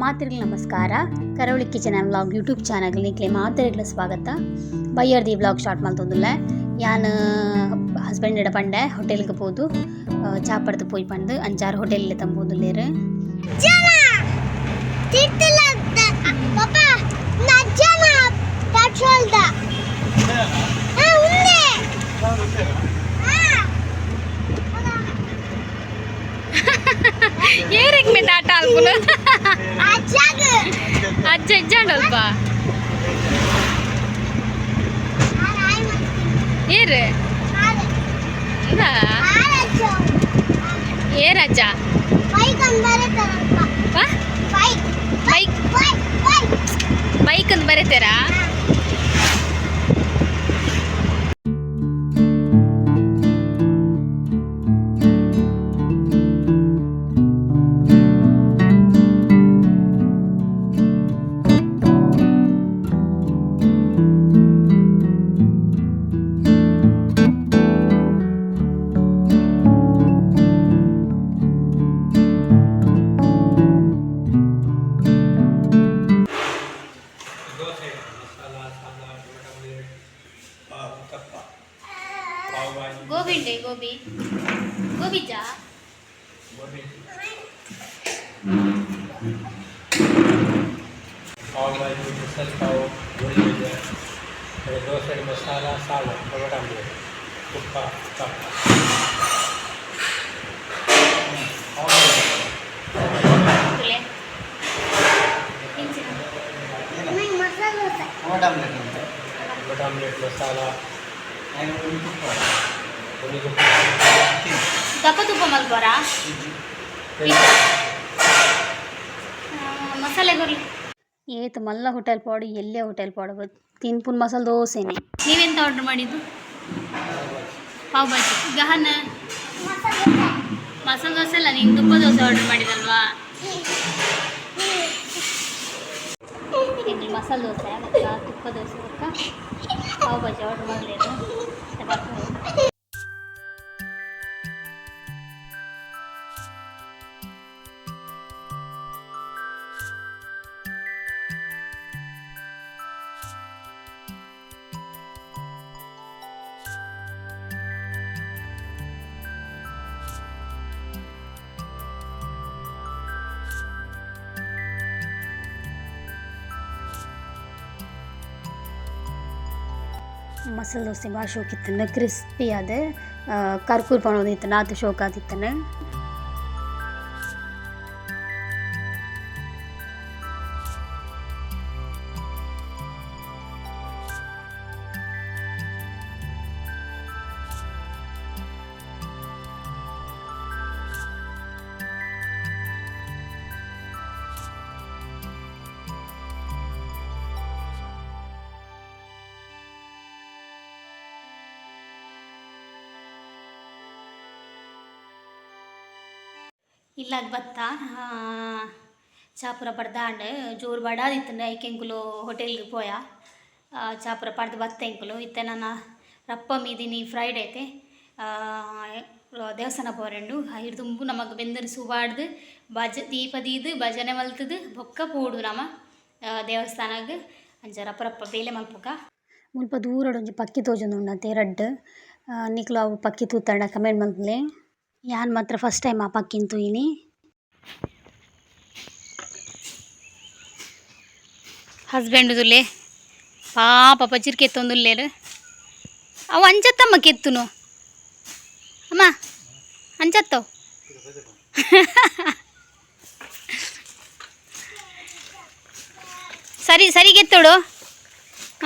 ಮಾತೃಗಳ ನಮಸ್ಕಾರ. Karavali kitchen and vlog YouTube channel ನಿಕ್ಲೆ ಮಾತೆರೆಗ್ಲ ಸ್ವಾಗತ. ಬಯ್ಯರ್ದಿ ವ್ಲಾಗ್ ಸ್ಟಾರ್ಟ್ ಮಲ್ತೊಂದುಲ್ಲೆ. ಯಾನ್ ಹಸ್ಬೆಂಡ್ ಎಡ ಪಂಡೆ ಹೋಟೆಲ್ಗೆ ಪೋದು ಚಾಪಡ್ದು ಪೋಯಿ ಪಂದು ಅಂಚಾರು ಹೋಟೆಲ್ ತಂಬೊಂದುಲ್ಲೆರ್. ಏರೆಗ್ ಮೇ ಆಟ ಅಲ್ಪುನ ಅಜ್ಜ ಇಜ್ಜಾಂಡಲ್ಪ ಏರು ಏರಜ್ಜ ಬೈಕ್ ಬೈಕ್ ಅಂತ ಬರೀತೀರಾ? Dosa, masala, sambar, tomato plate, uttappa, pav bhaji. ಗೋಬಿ ಉಂಡೆ, ಗೋಬಿ ಗೋಬಿಜಾ. ಗೋಬಿ, ಪಾವ್ ಭಾಜಿ, ಮಿಸಲ್ ಪಾವ್, ಗೋಳಿ ಬಜೆ, ದೋಸೆ, ಮಸಾಲ, ಸಾಂಬಾರ್, ಟೊಮೆಟೊ ಆಮ್ಲೆಟ್, ತುಪ್ಪ, ಉತ್ತಪ್ಪ, ಪಾವ್ ಭಾಜಿ. ತುಲೆ. ಟೊಮೆಟೊ ಆಮ್ಲೆಟ್ ಉಂಟು. Tomato omelette, masala. ಒಂದು ತುಪ್ಪ. ಗೋಳಿ ತುಪ್ಪ. ದಪ್ಪ ತುಪ್ಪ ಮಲ್ಪೋರಾ? ಮಸಾಲೆ ಗೊರ್ಲಿ. ಏತ್ ಮಲ್ಲ ಹೋಟೆಲ್ ಪಾಡು, ಎಲ್ಲೇ ಹೋಟೆಲ್ ಪಾಡು, ತಿನ್ಪುನ್ ಮಸಾಲೆ ದೋಸೆನೆ. ನೀವೆಂತ ಆರ್ಡರ್ ಮಾಡಿದ್ದು? ಪಾವ್ ಭಾಜಿ. ಗಹನ ಮಸಾಲೆ ದೋಸೆ ಅಲ್ಲ, ನೀನು ತುಪ್ಪ ದೋಸೆ ಆರ್ಡರ್ ಮಾಡಿದಲ್ವಾ? ಇಲ್ಲಿ ಮಸಾಲೆ ದೋಸೆ ಮತ್ತು ತುಪ್ಪ ದೋಸೆ ಬೊಕ್ಕ ಪಾವ್ ಭಾಜಿ ಆರ್ಡರ್ ಮಾಡಲೇನು. ಮಸಾಲೆ ದೋಸೆ ಭಾಳ ಶೋಕ್ ಇತ್ತನ, ಕ್ರಿಸ್ಪಿ ಅದ ಕರ್ಕೂರ್ ಪಣೋದಿತ್ತನ, ಆತ್ ಶೋಕ್ ಆದಿತ್ತನ. ಇಲ್ಲಾಗ ಬತ್ತ ಚಾಪುರ ಪಡ್ದಾಂಡ್. ಜೋರು ಬಡಾದಿತ್ತಂಡ. ಐಕ್ ಎಂಕುಲು ಹೋಟೆಲ್ಗೆ ಪೋಯ, ಚಾಪುರ ಪಡ್ದು ಬತ್ತ ಎಂಕುಲು. ಇತ್ತೆ ನನ ರಪ್ಪ ಮೀದಿನಿ ಫ್ರೈಡೆ ಐತೆ, ದೇವಸ್ಥಾನ ಪೋರೆಂಡು. ಐರ್ ದುಂಬು ನಮಕ್ ಬೆಂದರ್ ಸುಬಾಡ್ದು ಬಜ ದೀಪ ದೀದ್ ಭಜನೆ ಮಲ್ತದು ಬೊಕ್ಕ ಪೋಡು ನಮ ದೇವಸ್ಥಾನಗ್. ಅಂಚ ರಪ್ಪ ರಪ್ಪ ಬೇಲೆ ಮಲ್ಪುಗ. ಮುಲ್ಪ ದೂರಡ್ ಒಂಜಿ ಪಕ್ಕಿ ತೋಜೊಂದುಂಡು ರಡ್ಡ್. ನಿಕ್ಲು ಅವು ಪಕ್ಕಿ ತೂತರ್ಡ ಕಮೆಂಟ್ ಮಲ್ಪುಲೆ. ಯಾನ್ ಮಾತ್ರ ಫಸ್ಟ್ ಟೈಮ್ ಆ ಪಕ್ಕಿನ್ ತೂಯಿನಿ. ಹಸ್ಬೆಂಡ್ ತುಲೆ, ಪಾಪ ಪಜಿರ್ ಕೆತ್ತೊಂದುಲ್ಲೆರ್. ಅವು ಅಂಚತ್ತಮ್ಮ ಕೆತ್ತುನು ಅಮ್ಮ, ಅಂಚತ್ತವು. ಸರಿ ಸರಿ ಕೆತ್ತೋಡು.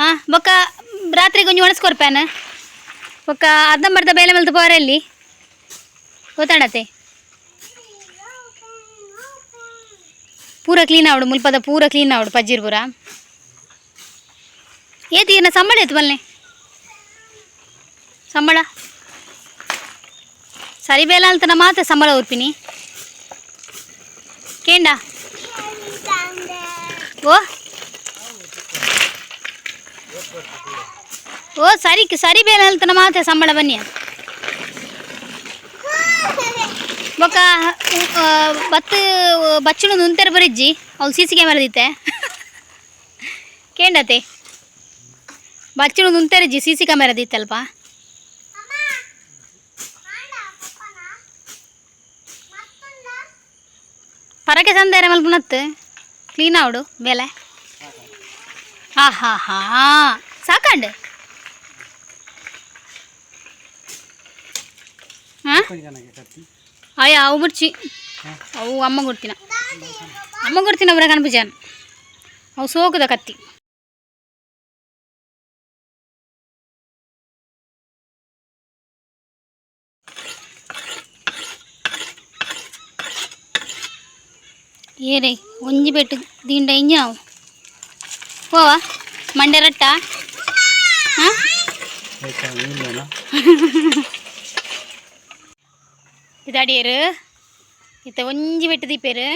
ಹಾಂ, ಬೊಕ್ಕ ರಾತ್ರಿಗೆ ಒಂಜಿ ಒಣಸ್ಕೊರ್ಪ್ಯಾನ. ಬೊಕ್ಕ ಅರ್ಧಂಬರ್ಧ ಬೇಲೆ ಮಲ್ತು ಪೋರಲ್ಲಿ ಗೊತ್ತಾಡತ್ತೆ. ಪೂರ ಕ್ಲೀನ್ ಆವಡು, ಮುಲ್ಪದ ಪೂರ ಕ್ಲೀನ್ ಆವಡು ಪಜ್ಜಿರ್ ಪೂರ. ಏತ್ ಈರ್ನ ಸಂಬಳ? ಏತ್ ಬಲ್ನೆ ಸಂಬಳ? ಸರಿ ಬೇಲ ಅಂತ ಮಾತ್ರ ಸಂಬಳ ಉರ್ಪಿನಿ ಕೇಂಡ. ಓ ಓ, ಸರಿ ಸರಿ ಬೇಲ ಅಂತ ಮಾತ್ರ ಸಂಬಳ ಬನ್ನಿ. ಬೊಕ್ಕ ಬತ್ತು ಬಚ್ಚುಡು ನುಂತೆರ ಬರಿಜ್ಜಿ ಅವ್ಲು ಸಿ ಸಿ ಕ್ಯಾಮರಾ ದಿತ್ತೆ ಕೇಂಡತೆ ಬಚ್ಚುಡು ನುಂತೆರಜ್ಜಿ ಸಿ ಸಿ ಕ್ಯಾಮರಾ ದಿತ್ತಲ್ಪ. ಪರಕೆ ಸಂದಾರ ಮಲ್ಪುನತ್ತು ಕ್ಲೀನ್ ಆವಡು ಬೆಲೆ. ಹಾ ಹಾ ಹಾ, ಸಾಕಂಡು. ಹಾಂ, ಅಯ್ಯ, ಅವು ಮುರ್ಚಿ ಅವು ಅಮ್ಮ ಕೊಡ್ತೀನ, ಅಮ್ಮ ಕೊಡ್ತೀನಿ. ಅವರ ಕನ್ಪುಜಾನ್ ಅವು ಸೋಕುದ ಕತ್ತಿ. ಏರೇ ಒಂಜಿ ಪೆಟ್ಟು ದಿಂಡ ಇಂಜಾವು ಹೋವಾ ಮಂಡೆ ರಟ್ಟ. ಹಾಂ, ಇದಾಡಿಯರು ಇತ್ತ ಒಂಜಿ ಬೆಟ್ಟು ದೀಪೇರು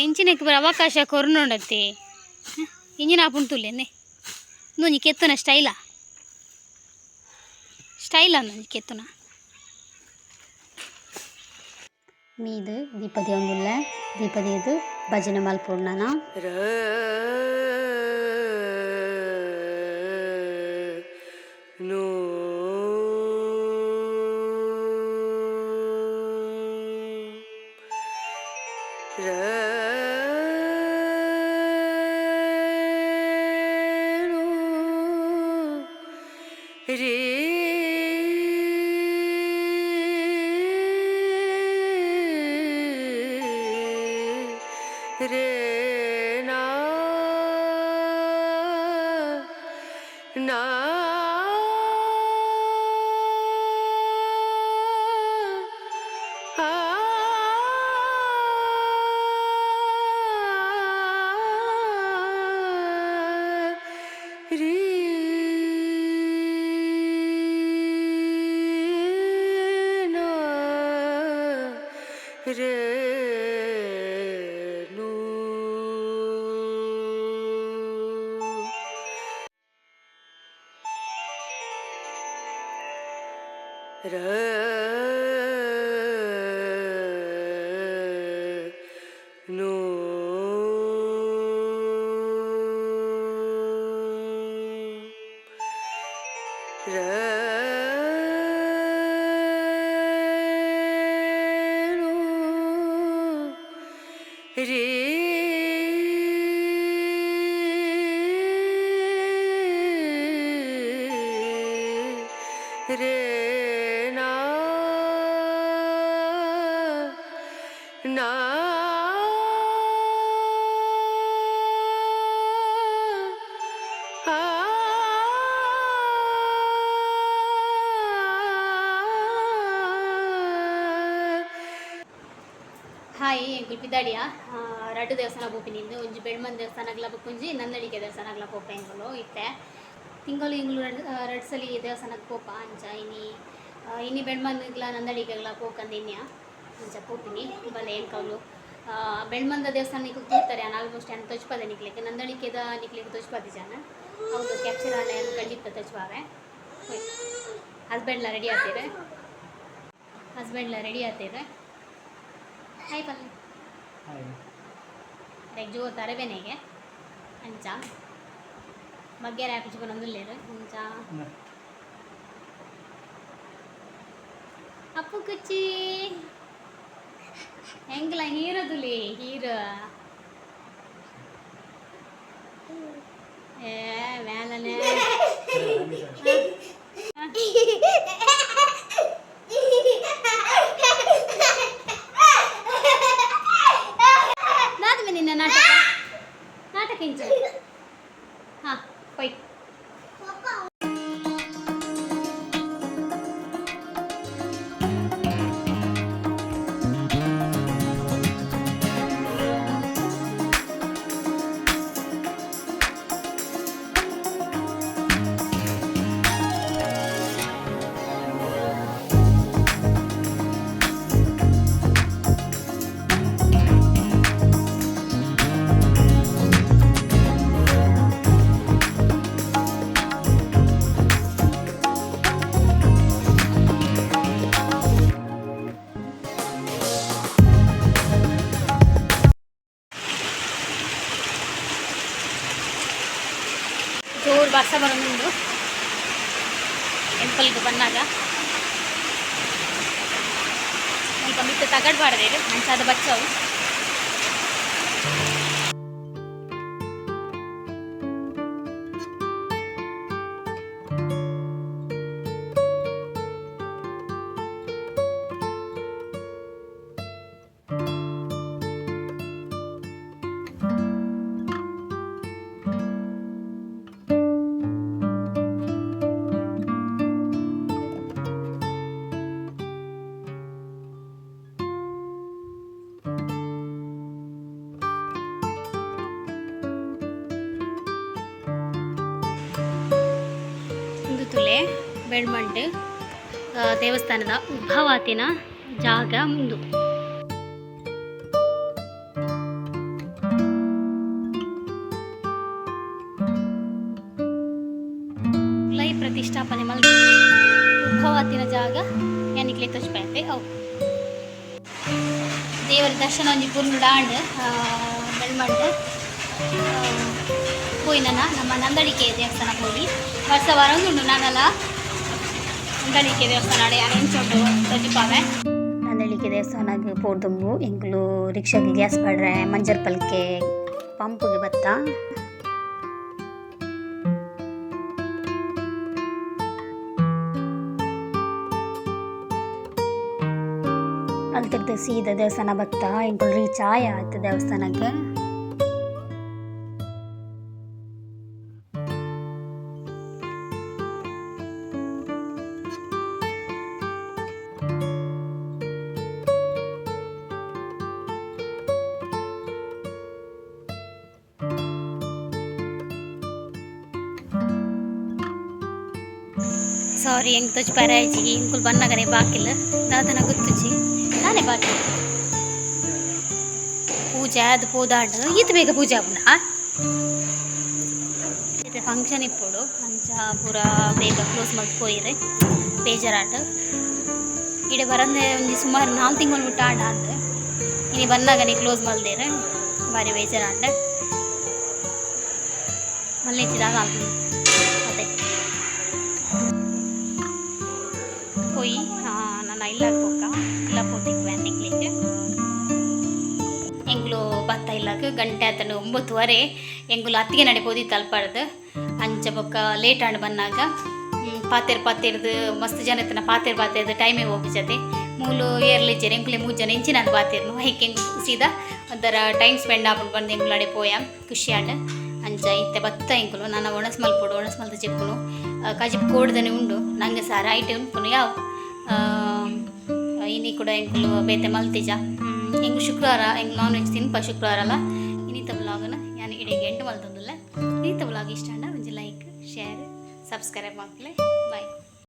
ಎಂಚಿನಕ್ಕೆ ಬರ ಅವಕಾಶ ಕೊರ್ನೊಂಡತ್ತಿ. ಇಂಜಿನ ಆಪುಂಡು ತುಲ್ಲೆನೆ. ಒಂಜಿ ಕೆತ್ತುನ ಸ್ಟೈಲಾ, ಸ್ಟೈಲ್ ಒಂಜಿ ಕೆತ್ತುನ. ಮೀದು ದೀಪದಿ ಒಂದುಲ್ಲ, ದೀಪದಿದು ಭಜನೆ ಮಲ್ಪುಂಡು. ನು ರ ನು ರಿ ರೆ ನಾ ನಾ ಆ ರಿ ನಾ ರೆ ನು. ರ ನು ರ ನು ರಿ ರೆ ನಾ ನಾ ಆ. ಹಾಯ್, ಎಂಕುಲು ಪಿದಾಡಿಯ. ರಡ್ಡು ದೇವಸ್ಥಾನ ಪೋಪಿನಿಂದು. ಒಂಜಿ ಬೆಳ್ಮನ್ ದೇವಸ್ಥಾನಗ್ಲ, ಬೊಕ್ಕೊಂಜಿ ನಂದಳಿಕೆ ದೇವಸ್ಥಾನಗ್ಲ ಪೋಪ ಎಂಕುಲು. ಇತ್ತೆ ತಿಂಗಳು ಎಂಕುಲು ರಡ್ಡ್ ರಡ್ಡ್ ಸಲಿ ದೇವಸ್ಥಾನಕ್ಕೆ ಪೋಪ. ಅಂಚ ಇನಿ ಇನಿ ಬೆಳ್ಮನ್ಗ್ಲ ನಂದಳಿಕೆಗ್ಲ ಪೋಕಂದು ಇನ್ಯ. ಅಂಚ ಪೋಪಿನಿ ಬಲೆ ಎಂಕೌಲು. ಬೆಳ್ಮಂದ ದೇವಸ್ಥಾನ ನಿಕುಲು ತೂತಾರೆ ಆಲ್ಮೋಸ್ಟ್, ಯಾನ್ ತೊಜ್ಪದೆ ನಿಕ್ಲೆಗ್. ನಂದಳಿಕೆದ ನಿಕ್ಲೆಗ್ ತೊಜ್ಪದೆ ಜಾನ. ಹೌದು, ಕ್ಯಾಪ್ಚರ್ ಆಂಡ ಯಾನ್ ಖಂಡಿತ ತೊಜ್ಪಾವೆ. ಹಸ್ಬೆಂಡ್ಲ ರೆಡಿ ಆತೀರ, ಹಸ್ಬೆಂಡ್ಲ ರೆಡಿ ಆತೀರ. ಹಾಯ್ ಪಲ್ಲೆ. ಲೈಕ್ ಜೋ ತರಬೇನೆಗೆ. ಅಂಚ ಮಗ್ಗೆರೆ ಹಾಕಿ ಪನೊಂದುಲ್ಲೆರ್. ಅಂಚ ಅಪ್ಪು ಕುಚ್ಚಿ ಎಂಕ್ಲ ಹೀರೋ ತುಲಿ, ಹೀರೋ. ಏ ಮೇಲನೆ. ದಾದ ನಿನ್ನ ನಾಟಕ, ನಾಟಕ ಇಂಚ. ಹಾಂ, ಪೊಯ್. ಬರ್ಸ ಬರೋದುಂಡು ಟೆಂಪಲ್ಗೆ ಬಂದಾಗ ಮುಲ್ಪ ಮಿತ್ತ ತಗಡ್ ಪಾಡ್ದೇರು ಅಂಚಾದ ಬಚ್ಚವು. ಉಂದು ತುಲೆ ಬೆಳ್ಮಂಡು ದೇವಸ್ಥಾನದ ಉದ್ಭವಾತಿನ ಜಾಗ ಉಂದು. ಲೈ ಪ್ರತಿಷ್ಠಾಪನೆ ಮಲ್ ಉದ್ಭವಾತಿನ ಜಾಗ ಯಾನಿಕ್ಲೆ ತೋಜ್ಪಾಯ್ತೆ ಅವು. ದೇವರ ದರ್ಶನ ಒಂಜಿ ಪುರ್ನುಡ ಆಂಡ್. ಬೆಳ್ಮಂಡು ಪೋಯಿನನ ನಮ್ಮ ನಂದಳಿಕೆ ದೇವಸ್ಥಾನ ಪೋಲಿ. ವರ್ಷ ಬರೋದುಂಡು ನಾನಲ್ಲ ನಂದಳಿಕೆ ದೇವಸ್ಥಾನ ಯಾನ್ ಎಂಚ ಉಂಡು ತೋಜಿಪಾವೆ. ನಂದಳಿಕೆ ದೇವಸ್ಥಾನಗ್ ಪೋಡ್ದುಂಬು ಎಂಕುಲು ರಿಕ್ಷಾಗ್ ಗ್ಯಾಸ್ ಪಾಡ್ರೆ ಮಂಜರ್ ಪಲ್ಕೆ ಪಂಪ್ಗ್ ಬತ್ತ. ಅಲ್ತುರ್ದು ಸೀದ ದೇವಸ್ಥಾನ ಬತ್ತ. ಎಂಕುಲು ರೀಚ್ ಆಯ ಆತ್ ದೇವಸ್ಥಾನಗ್. ಸಾರಿ, ಎಂಕ್ ತೋಜಿಪಾರೆ ಆಯ್ಜಿ. ಎಂಕುಲು ಬನ್ನಗನೆ ಬಾಕಿಲ್ ದಾದನ ಗೊತ್ತುಜಿ, ದಾನೆ ಬಾಕಿಲ್ ಪೂಜೆ ಆದ್ ಪೋದಾಂಡ್. ಈತ್ ಬೇಗ ಪೂಜೆ ಆಪುಂಡಾ? ಇತ್ತೆ ಫಂಕ್ಷನ್ ಇಪ್ಪೊಡು, ಅಂಚ ಪೂರ ಬೇಗ ಕ್ಲೋಸ್ ಮಲ್ತ್ ಪೋಯೆರ್. ಬೇಜಾರಾಂಡ್. ಇಡೆ ಬರಂದೆ ಒಂಜಿ ಸುಮಾರು 4 ತಿಂಗಳು ಮುಟ್ಟ ಆಂಡ ಅಂದ್. ಇನಿ ಬನ್ನಗನೆ ಕ್ಲೋಸ್ ಮಲ್ದೆರ್, ಬಾರಿ ಬೇಜಾರಾಂಡ್. ಮಲ್ಲೆಚ್ಚಿ ದಾದ ಆಪುಂಡು ಅದೇ ಪೋಯಿ. ನನ ಇಲ್ಲಗ್ ಪೋಕ, ಇಲ್ಲ ಪೋತಿಕ್ವೆ ನಿಕ್ಲೆಗ್. ಎಂಕ್ಲು ಬತ್ತ ಇಲ್ಲಗ್, ಗಂಟೆ ಆತಂಡ್ 9:30. ಎಂಕುಲು ಅತ್ತಿಗೆ ನಡೆ ಪೋದಿತ್ತು ಅಲ್ಪಡ್ದು. ಅಂಚ ಬೊಕ್ಕ ಲೇಟ್ ಆಂಡ್ ಬನ್ನಾಗ. ಪಾತೆರ್ ಪಾತೆರ್ದು ಮಸ್ತ್ ಜನ ಇತ್ತಿನ, ಪಾತೆರ್ ಪಾತೆರ್ದು ಟೈಮೇ ಹೋಗಿಜತೆ. ಮೂಲು ಏರ್ಲಿಜ್ಜೆರ್, ಎಂಕುಲೆ ಮೂಜಿ ಜನ ಇಂಚಿನಂದ್ ಪಾತೆರ್ನು. ಐಕ್ ಎಂಕ್ ಸೀದಾ ಒಂಥರ ಟೈಮ್ ಸ್ಪೆಂಡ್ ಆಪುಂಡು ಬಂದು ಎಂಕುಲು ಅಡೆ ಪೋಯ, ಖುಷಿ ಆಂಡ್. ಅಂಚ ಇತ್ತೆ ಬತ್ತ ಎಂಕುಲು. ನನ ಒಣಸ್ ಮಲ್ಪೊಡು, ಒಣಸ್ ಮಲ್ತ್ ಜೆಪ್ಪುನು. ಕಜಿಪು ಕೋಡ್ದನೆ ಉಂಡು, ನಂಗೆ ಸಾರ ಐಟೆ ಉನ್ಪುನು ಯಾವು. ಇನಿ ಕೂಡ ಎಂಕುಲು ಬೇತೆ ಮಲ್ತಿಜ. ಎಂಕ್ ಶುಕ್ರವಾರ ಎಂಕ್ ನಾನ್ ವೆಜ್ ತಿನ್ಪ ಶುಕ್ರವಾರಲ. ಇನಿತ ಬ್ಲಾಗ್ನ ಯಾನ್ ಇಡೆಗ್ ಎಂಡ್ ಮಲ್ತೊಂದುಲ್ಲೆ. ಇನಿತ ಬ್ಲಾಗ್ ಇಷ್ಟ ಆಂಡ ಒಂಜಿ ಲೈಕ್, ಶೇರ್, ಸಬ್ಸ್ಕ್ರೈಬ್ ಮಲ್ಪುಲೆ. ಬಾಯ್.